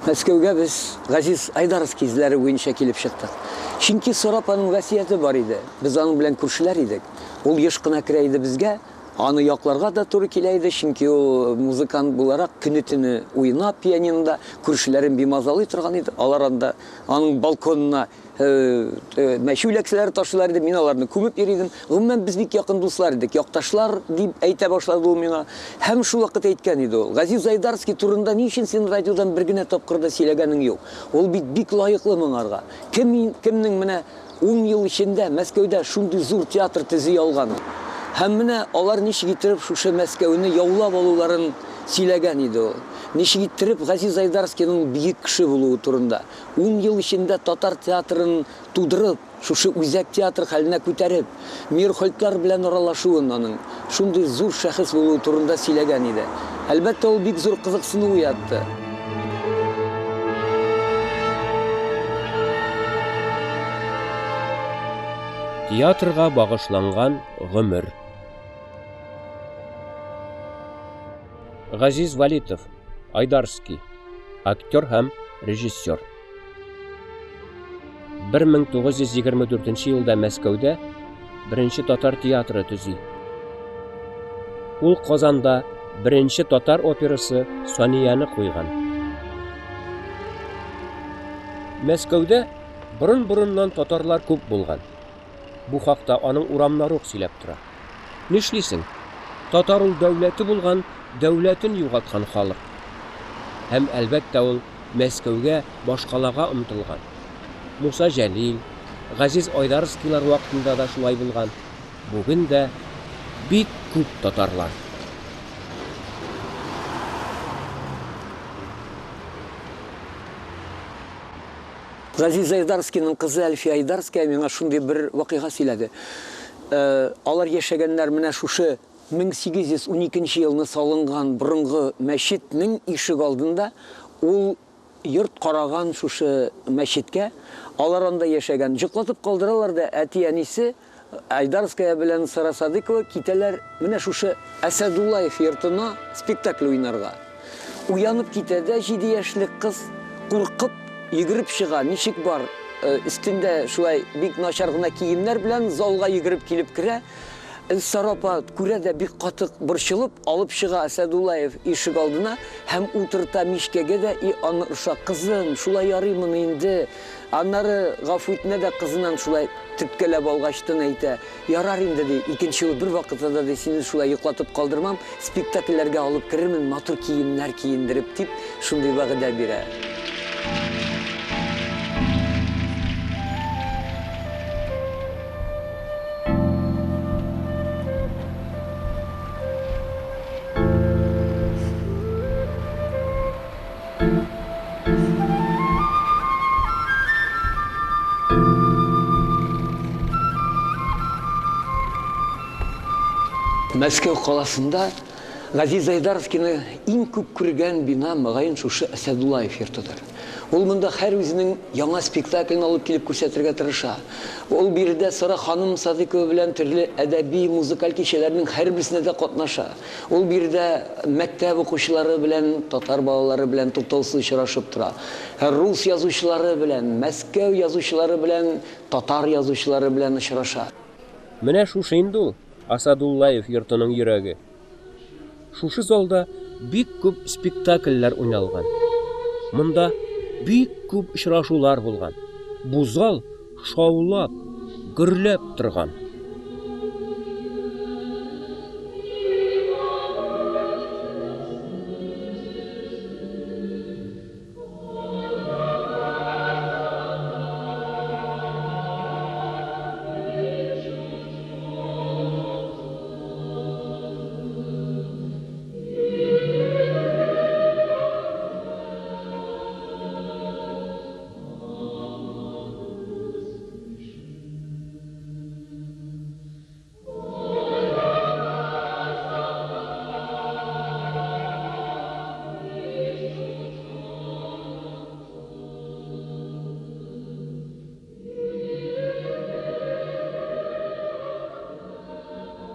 Мәскәүгә без Газиз Айдарский эзләре буенча килеп чыктык. Чөнки Сара апаның васыяте бар иде. Без аның белән күршеләр идек. Ул еш кына керә иде безгә. Аны якларга да туры килә иде, чөнки ул музыкант буларак көне-төне уйнап пианинода, күршеләрен бимазалый торган иде. Алар анда аның балконына мәче үләксәләре ташыйлар иде, мин аларны күмеп йөри идем. Гомумән, без бик якын дуслар идек, якташлар, дип әйтә башлады ул миңа. Һәм шул вакыт әйткән иде ул, Газиз Айдарский турында ни өчен син радиодан бер генә тапкыр да сөйләгәнең юк? Ул бит бик лаеклы моңарга. Кем, кемнең менә Ун ел эчендә Мәскәүдә шундый зур театр төзи алган. Һәм менә алар ничек иттереп шушы Мәскәүне яулап алуларын сөйләгән иде ул. Ничек иттереп Газиз Айдарскийның бөек кеше булуы турында. Ун ел эчендә татар театрын тудырып, шушы үзәк театр хәленә күтәреп, Мейерхольдлар белән аралашуын аның, шундый зур шәхес булуы турында сөйләгән иде. Әлбәттә, ул бик зур кызыксыну уятты. Театрга багышланган гомер. Газиз Валитов, Айдарский, актер һәм режиссер. 1924 елда Мәскәүдә беренче татар театры төзи. Ул Казанда беренче татар операсы Санияне куйган. Мәскәүдә борын-борыннан татарлар күп булган. Бу хакта аның урамнары ук сөйләп тора. Нишлисең? Татар ул дәүләте булган, дәүләтен югалткан халык. Һәм, әлбәттә, ул Мәскәүгә, башкалага омтылган. Муса Җәлил, Газиз Айдарскийлар вакытында да шулай булган. Бүген дә бик күп татарлар. Газиз Айдарскийның кызы Әлфия Айдарская миңа шундый бер вакыйга сөйләде. Алар яшәгәннәр менә шушы 1812 елны салынган борынгы мәчетнең ишек алдында, ул йорт караган шушы мәчеткә, алар анда яшәгән. Җоклатып калдыралар да әти-әнисе Айдарская белән Сара Садыкова китәләр менә шушы Әсәдуллаев йортына спектакль уйнарга. Уянып китә дә җиде яшьлек кыз, куркып, йөгереп чыга, ничек бар, өстендә шулай бик начар гына киемнәр белән залга йөгереп килеп керә. Сара апа күрә дә бик каты борчылып, алып чыга Әсәдуллаев ишек алдына һәм утырта мичкәгә дә и аны орыша, Кызым, шулай ярыймыни инде? Аннары гафу итмә дә кызыннан шулай төрткәләп алгачтын әйтә, Ярар инде, ди, икенче юлы бервакытта да, ди, сине шулай йоклатып калдырмам, спектакльләргә алып керермен, матур киемнәр киендереп, дип, шундый вәгъдә бирә. Мәскәү каласында Газиз Айдаровскийны иң күп күргән бина, мөгаен, шушы Әсәдуллаев йортыдыр. Ул монда һәр үзенең яңа спектаклен алып килеп күрсәтергә тырыша. Ул биредә Сара ханым Садыйкова белән төрле әдәби, музыкаль кичәләрнең һәрберсенә дә катнаша. Ул биредә мәктәп укучылары белән, татар балалары белән туктаусыз очрашып тора. Рус язучылары белән, Мәскәү язучылары белән, татар язучылары белән очраша. Менә шушы инде ул, Асадуллаев йортының йөрәге. Шушы залда бик күп спектакльләр уйналган. Монда бик күп очрашулар булган. Бу зал шаулап, гөрләп торган.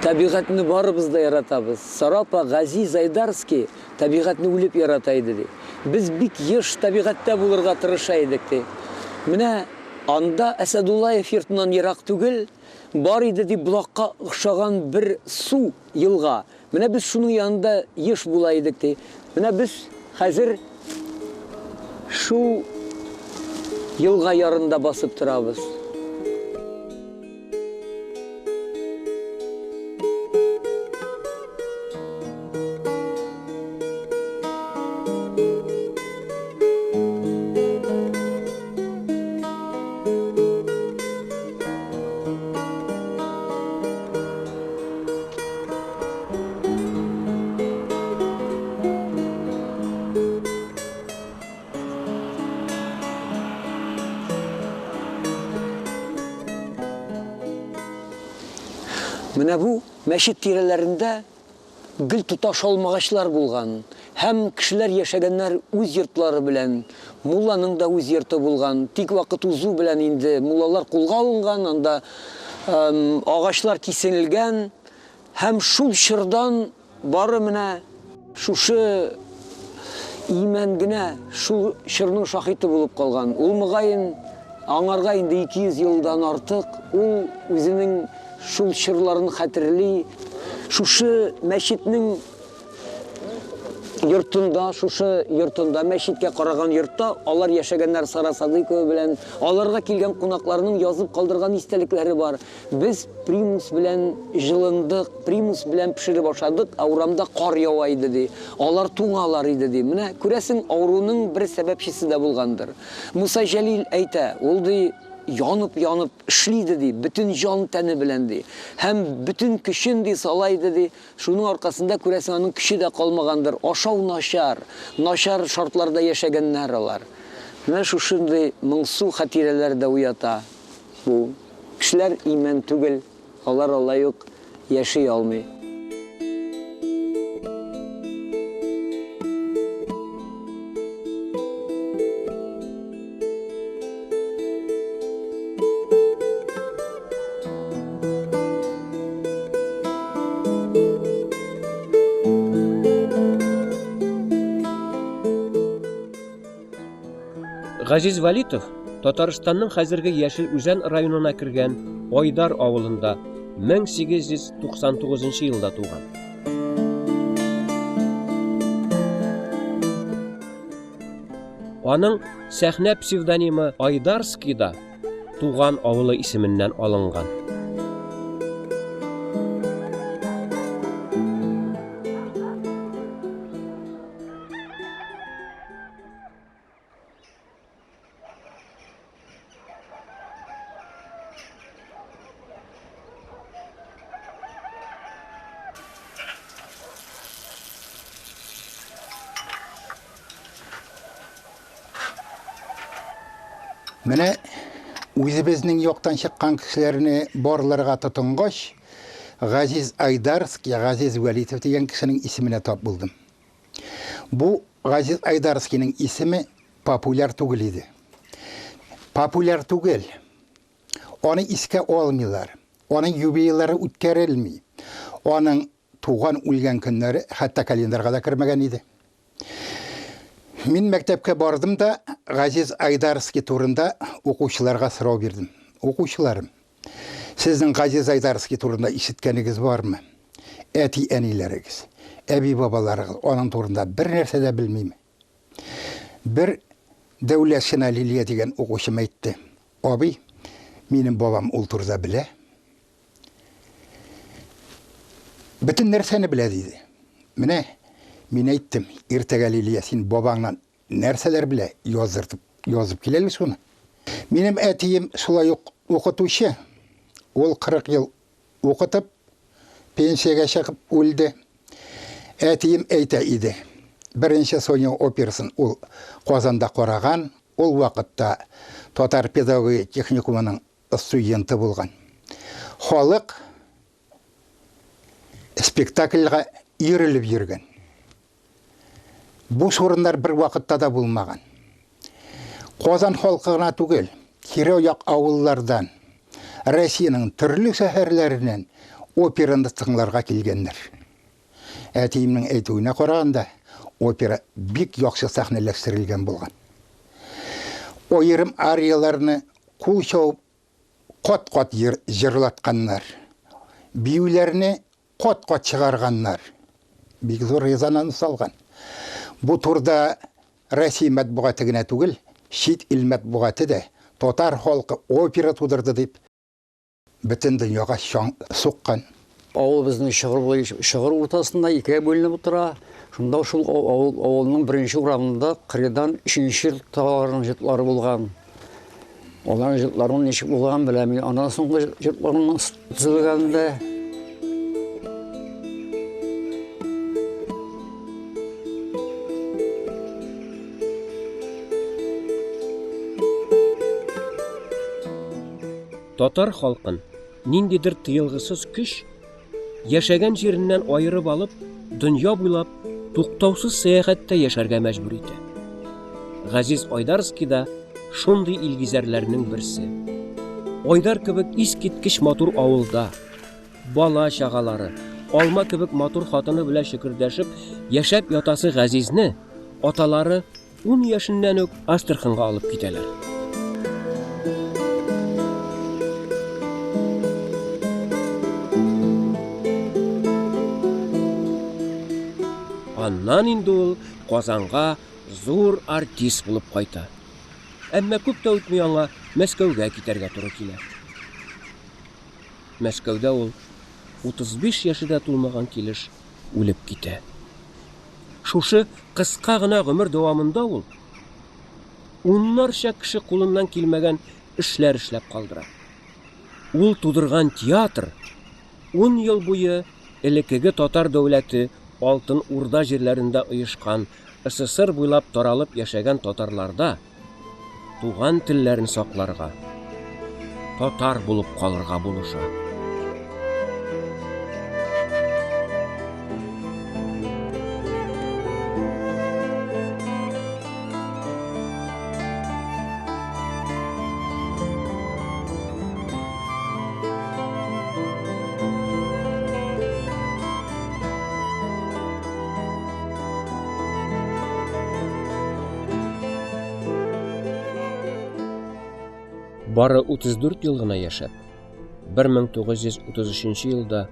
Табигатьне барыбыз да яратабыз. Сара апа Газиз Айдарский табигатьне үлеп ярата иде, ди. Без бик еш табигатьтә булырга тырыша идек, ди. Менә анда Әсәдуллаев йортыннан ерак түгел, бар иде, ди, болакка охшаган бер су, елга. Менә без шуның янында еш була идек, ди. Менә без хәзер шул елга ярында басып торабыз. Менә бу мәчет тирәләрендә гел тоташ алмагачлар булган һәм кешеләр яшәгәннәр үз йортлары белән. Мулланың да үз йорты булган. Тик вакыт узу белән инде муллалар кулга алынган, анда агачлар киселгән һәм шул чордан бары менә шушы имән генә шул чорның шаһиты булып калган. Ул мөгаен аңарга инде 200 елдан артык, ул үзенең шул чорларын хәтерли. Шушы мәчетнең йортында, шушы йортында, мәчеткә караган йортта алар яшәгәннәр Сара Садыйкова белән. Аларга килгән кунакларның язып калдырган истәлекләре бар. Без примус белән җылындык, примус белән пешереп ашадык, ә урамда кар ява иде, ди. Алар туңалар иде, ди. Менә, күрәсең, авыруның бер сәбәпчесе дә булгандыр. Муса Җәлил әйтә, ул, ди, янып-янып эшли иде, ди, бөтен җан-тәне белән, ди. Һәм бөтен көчен, ди, сала иде, ди. Шуның аркасында, күрәсең, аның көче дә калмагандыр. Ашау начар, начар шартларда яшәгәннәр алар. Менә шушындый моңсу хатирәләр дә уята бу. Кешеләр имән түгел, алар алай ук яши алмый. Газиз Валитов Татарстанның хәзерге Яшел Үзән районына кергән Айдар авылында 1899 елда туган. Аның сәхнә псевдонимы Айдарский да туган авылы исеменнән алынган. Менә үзебезнең яктан чыккан кешеләрне барларга тотынгач, Газиз Айдарский, Газиз Вәлитов дигән кешенең исеменә тап булдым. Бу Газиз Айдарскийның исеме популяр түгел иде. Популяр түгел. Аны искә алмыйлар. Аның юбилейлары үткәрелми. Аның туган үлгән көннәре хәтта календарьга да кермәгән иде. Мин мәктәпкә бардым да Газиз Айдарский турында укучыларга сорау бирдем. Укучыларым, сезнең Газиз Айдарский турында ишеткәнегез бармы? Әти-әниләрегез, әби-бабаларыгыз аның турында бер нәрсә дә белмиме? Бер Дәүләтшина Лилия дигән укучым әйтте. Абый, минем бабам ул турыда белә. Бөтен нәрсәне белә, диде. Менә мин әйттем, иртәгә Лилия, син бабаңнан нәрсәләр белә, яздыртып, язып кил әле шуны. Минем әтием шулай ук укытучы. Ул 40 ел укытып, пенсиягә чыгып үлде. Әтием әйтә иде, беренче Соня операсын ул Казанда караган, ул вакытта татар педагогия техникумының студенты булган. Халык спектакльгә йөрелеп йөргән. Буш урыннар бер вакытта да булмаган. Казан халкы гына түгел, тирә-як авыллардан, Россиянең төрле шәһәрләреннән операны тыңларга килгәннәр. Әтиемнең әйтүенә караганда, Опера бик яхшы сәхнәләштерелгән булган. Аерым арияләрне кул чабып кат-кат җырлатканнар. Биюләрне кат-кат чыгарганнар. Бик зур резонанс алган. Бу турда Россия матбугаты генә түгел, чит ил матбугаты да татар халкы опера тудырды дип бөтен дөньяга чаң суккан. Авыл безнең чыгыр буе, чыгыр уртасында икегә бүленеп утыра. Шунда шул авыл, авылның беренче урамында кырыйдан өченче йорттагыларның йортлары булган. Аларның йортларының ничек булганын беләм. Аннан соңгы йортларның төзелгәндә Татар халкын ниндидер тыелгысыз көч яшәгән җиреннән аерып алып, дөнья буйлап туктаусыз сәяхәттә яшәргә мәҗбүр итә. Газиз Айдарский да шундый илгизәрләрнең берсе. Айдар кебек искиткеч матур авылда, бала-чагалары, алма кебек матур хатыны белән чөкердәшеп яшәп ятасы Газизне аталары Ун яшеннән үк Астраханьга алып китәләр. Аннан инде ул Казанга зур артист булып кайта. Әмма күп тә үтми аңа Мәскәүгә китәргә туры килә. Мәскәүдә ул 35 яше дә тулмаган килеш үлеп китә. Шушы кыска гына гомер дәвамында ул уннарча кеше кулыннан килмәгән эшләр эшләп калдыра. Ул тудырган театр ун ел буе элеккеге татар дәүләте Алтын Урда җирләрендә оешкан СССР буйлап таралып яшәгән татарларда туган телләрен сакларга, татар булып калырга булыша. Бары 34 ел гына яшәп, 1933 елда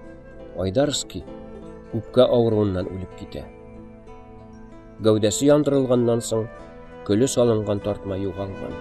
Айдарский үпкә авыруыннан үлеп китә. Гәүдәсе яндырылганнан соң, көле салынган тартма югалган.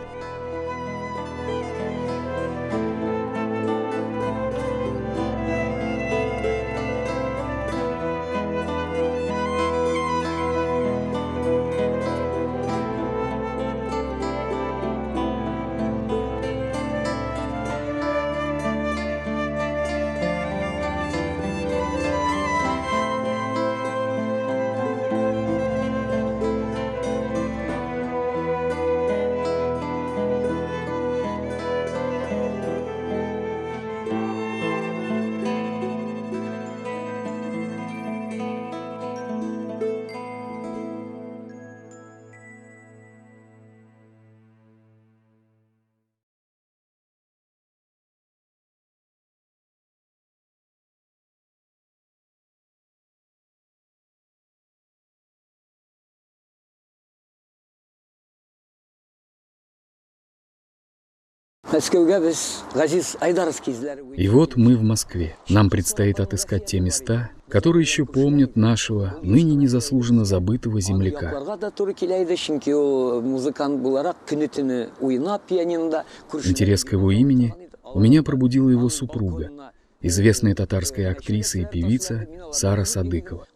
Мәскәүгә без Газиз Айдаровский эзләре И вот мы в Москве. Нам предстоит отыскать те места, которые еще помнят нашего, ныне незаслуженно забытого земляка. Якларга да туры килә иде, чөнки ул музыкант буларак көне-төне уйнап пианинода. Интерес к его имени у меня пробудила его супруга, известная татарская актриса и певица Сара Садыкова.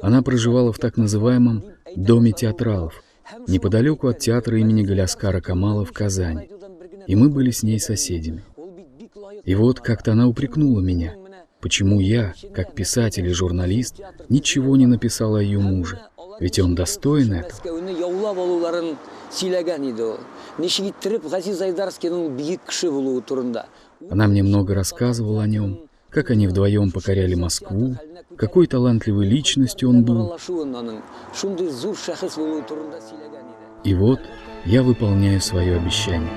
Она проживала в так называемом «Доме театралов», неподалеку от театра имени Галиаскара Камала в Казани, и мы были с ней соседями. И вот как-то она упрекнула меня, почему я, как писатель и журналист, ничего не написал о ее муже, ведь он достоин этого. Мәскәүне яулап алуларын сөйләгән иде ул. Ничек иттереп Газиз Айдарскийның бөек кеше булуы турында. Она мне много рассказывала о нем, как они вдвоем покоряли Москву, какой талантливой личностью он был. Аралашуын аның, шундый зур шәхес булуы турында сөйләгән иде. И вот я выполняю свое обещание.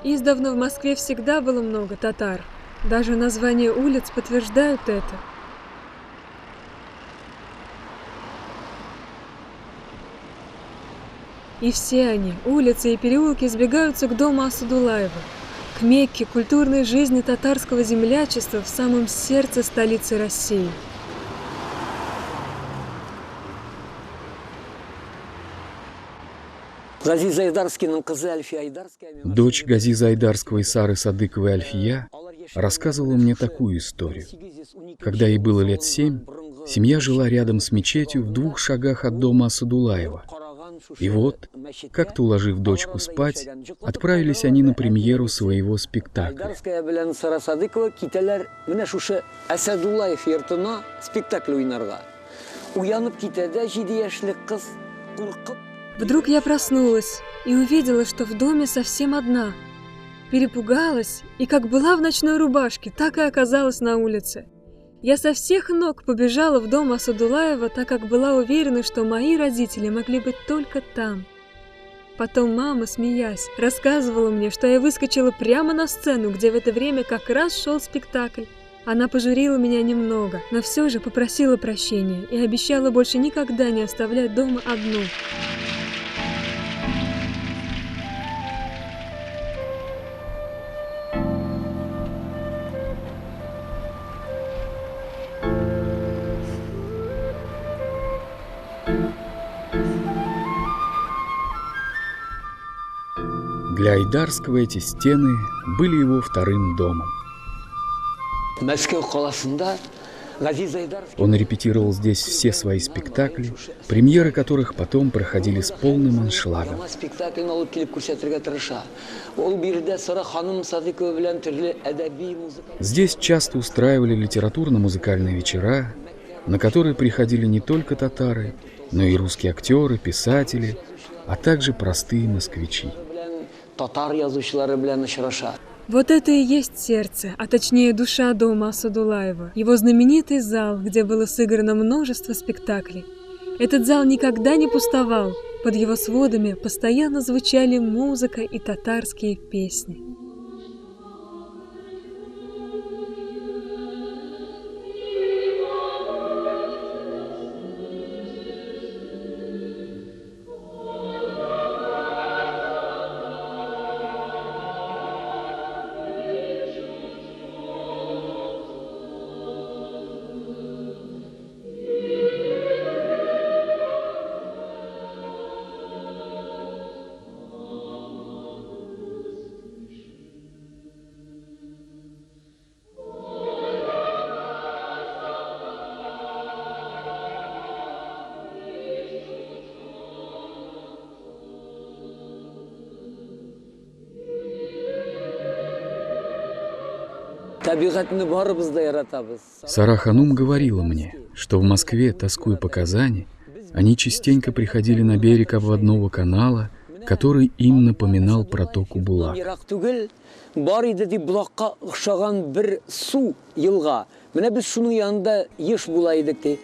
Издавна в Москве всегда было много татар. Даже названия улиц подтверждают это. И все они, улицы и переулки, сбегаются к дому Асадуллаева, к Мекке культурной жизни татарского землячества в самом сердце столицы России. Газиз Айдарскийның кызы Әлфия Айдарская миңа Дочь Газиза Айдарского и Сары Садыковой Альфия рассказывала мне такую историю. Когда ей было лет 7, семья жила рядом с мечетью в 2 шагах от дома Асадуллаева. И вот, как-то уложив дочку спать, отправились они на премьеру своего спектакля. Айдарская белән Сара Садыкова китәләр менә шушы Асадуллаев йортына спектакль уйнарга. Уянып китә дә 7 яшьлек кыз куркып. Вдруг я проснулась и увидела, что в доме совсем одна. Перепугалась и как была в ночной рубашке, так и оказалась на улице. Я со всех ног побежала в дом Асадуллаева, так как была уверена, что мои родители могли быть только там. Потом мама, смеясь, рассказывала мне, что я выскочила прямо на сцену, где в это время как раз шел спектакль. Она пожурила меня немного, но все же попросила прощения и обещала больше никогда не оставлять дома одну. Для Айдарского эти стены были его вторым домом. Мәскәү каласында Газиз Айдарский Он репетировал здесь все свои спектакли, премьеры которых потом проходили с полным аншлагом. Яңа спектакльне алып килеп күрсәтергә тырыша. Ул биредә Сара ханым Садыкова белән төрле әдәби музыка Здесь часто устраивали литературно-музыкальные вечера, на которые приходили не только татары, но и русские актеры, писатели, а также простые москвичи. белән татар язучылары белән очраша. Вот это и есть сердце, а точнее душа дома Асадуллаева, его знаменитый зал, где было сыграно множество спектаклей. Этот зал никогда не пустовал, под его сводами постоянно звучали музыка и татарские песни. Табигатьне барыбыз да яратабыз. Сара Ханум говорила мне, что в Москве, тоскуя по Казани, они частенько приходили на берег обводного канала, который им напоминал протоку Булак. Ерак түгел, бар иде дип Булакка охшаган бер су елга. Менә без шуның янында еш була идек ди.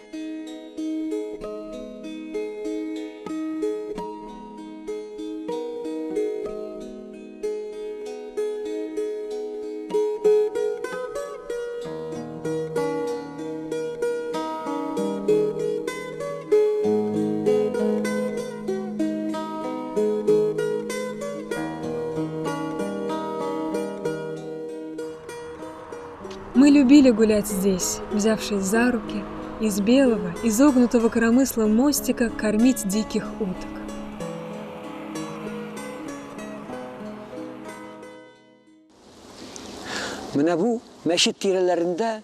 Мы любили гулять здесь, взявшись за руки, из белого, изогнутого коромысла мостика кормить диких уток. Менә бу мәчет тирәләрендә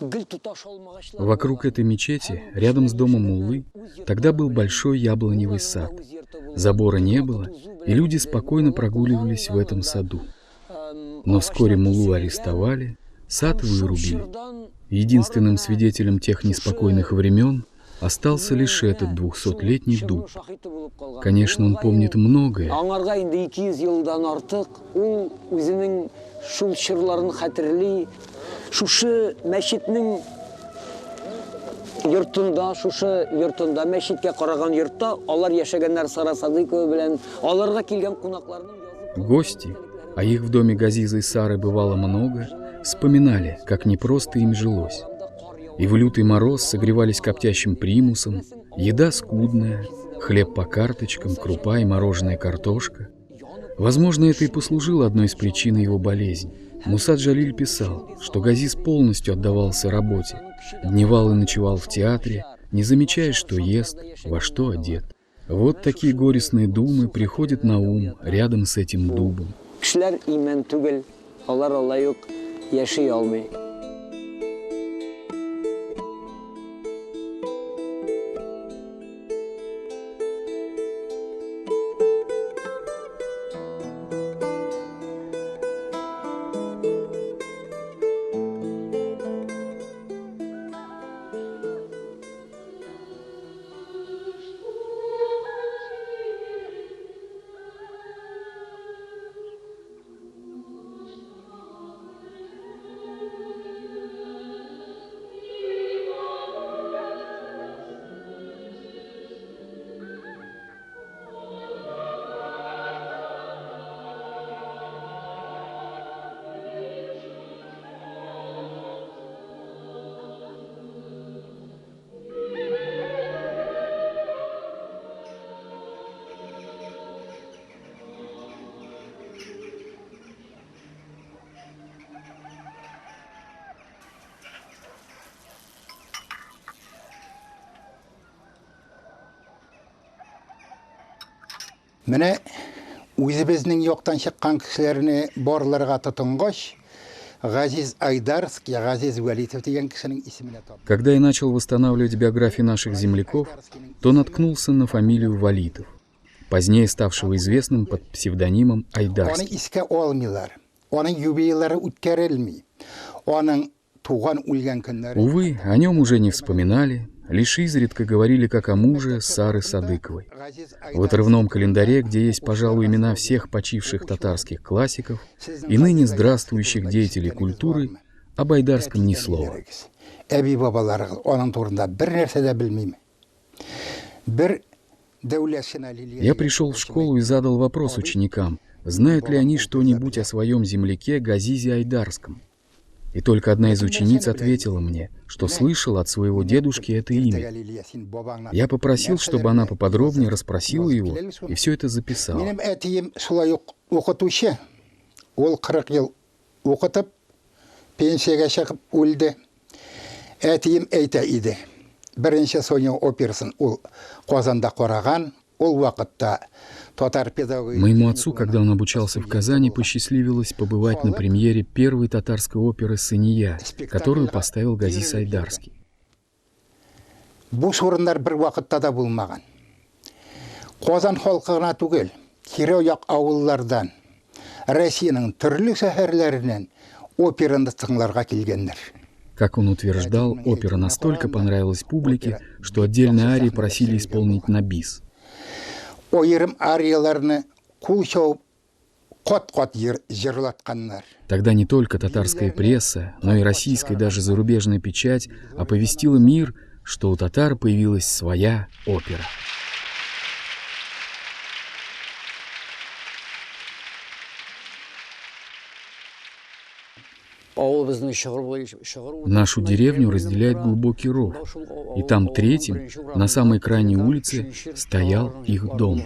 гел тоташ алмагачлар Вокруг этой мечети, рядом с домом муллы, тогда был большой яблоневый сад. Забора не было, и люди спокойно прогуливались в этом саду. Но вскоре муллу арестовали, сад вырубили. Единственным свидетелем тех неспокойных времен остался лишь этот 200-летний дуб. Конечно, он помнит многое. Аңарга инде 200 елдан артык, ул үзенең шул чорларын хәтерли. Шушы мәчетнең йортында, шушы йортында, мәчеткә караган йортта алар яшәгәннәр Сара Садыкова белән, аларга килгән кунакларның язып Гости, а их в доме Газиза и Сары бывало много, вспоминали, как непросто им жилось. И в лютый мороз согревались коптящим примусом, еда скудная, хлеб по карточкам, крупа и мороженая картошка. Возможно, это и послужило одной из причин его болезни. Муса Джалиль писал, что Газиз полностью отдавался работе, дневал и ночевал в театре, не замечая, что ест, во что одет. Вот такие горестные думы приходят на ум рядом с этим дубом. Кешеләр имән түгел, алар алай ук яши алмый. Менә үзебезнең яктан чыккан кешеләрне барларга тотынгач, Газиз Айдарский, Газиз Вәлитов дигән кешенең исеменә тап. Когда я начал восстанавливать биографии наших земляков, то наткнулся на фамилию Валитов, позднее ставшего известным под псевдонимом Аны Айдарский. искә алмыйлар. Аның юбилейлары үткәрелми. Аның туган үлгән көннәре. Увы, о нем уже не вспоминали, лишь изредка говорили как о муже Сары Садыковой. В отрывном календаре, где есть, пожалуй, имена всех почивших татарских классиков и ныне здравствующих деятелей культуры, об Айдарском ни слова. Әби бабаларыгыз аның турында бер нәрсә дә белмим. Бер Дәүләтшина Лилия. Я пришел в школу и задал вопрос ученикам, знают ли они что-нибудь о своем земляке Газизе Айдарском. И только одна из учениц ответила мне, что слышала от своего дедушки это имя. Я попросил, чтобы она поподробнее расспросила его и все это записала. Минем әтием шулай ук укытучы. Ул 40 ел укытып, пенсиягә чыгып үлде. Әтием әйтә иде. Беренче Соня операсын ул Казанда караган. Ул вакытта татар педагогик Моему отцу, когда он обучался в Казани, посчастливилось побывать на премьере первой татарской оперы «Сания», которую поставил Газиз Айдарский. Буш урыннар бер вакытта да булмаган. Казан халкы гына түгел, тирә-як авыллардан, Россиянең төрле шәһәрләреннән операны тыңларга килгәннәр. Как он утверждал, опера настолько понравилась публике, что отдельные арии просили исполнить на бис. Аерым арияларны кул чабып кат-кат җырлатканнар. Тогда не только татарская пресса, но и российская, даже зарубежная печать оповестила мир, что у татар появилась своя опера. Нашу деревню разделяет глубокий ров, и там третьим, на самой крайней улице, стоял их дом.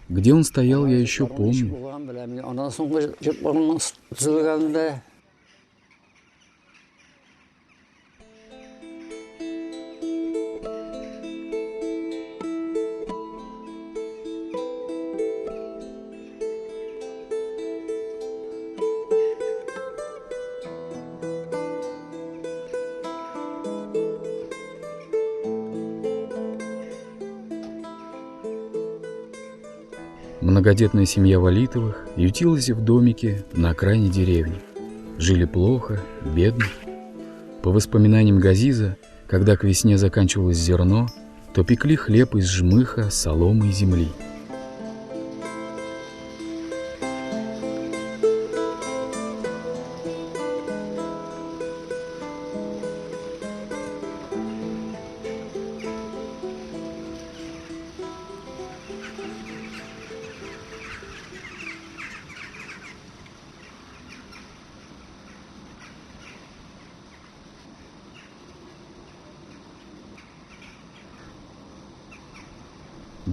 Где он стоял, я еще помню. Аннан соңгы йортларның төзелгәндә Многодетная семья Валитовых ютилась в домике на окраине деревни. Жили плохо, бедно. По воспоминаниям Газиза, когда к весне заканчивалось зерно, то пекли хлеб из жмыха, соломы и земли.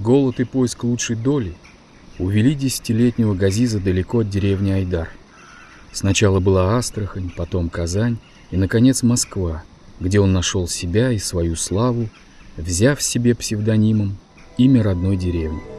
Голод и поиск лучшей доли увели 10-летнего Газиза далеко от деревни Айдар. Сначала была Астрахань, потом Казань и, наконец, Москва, где он нашел себя и свою славу, взяв себе псевдонимом имя родной деревни.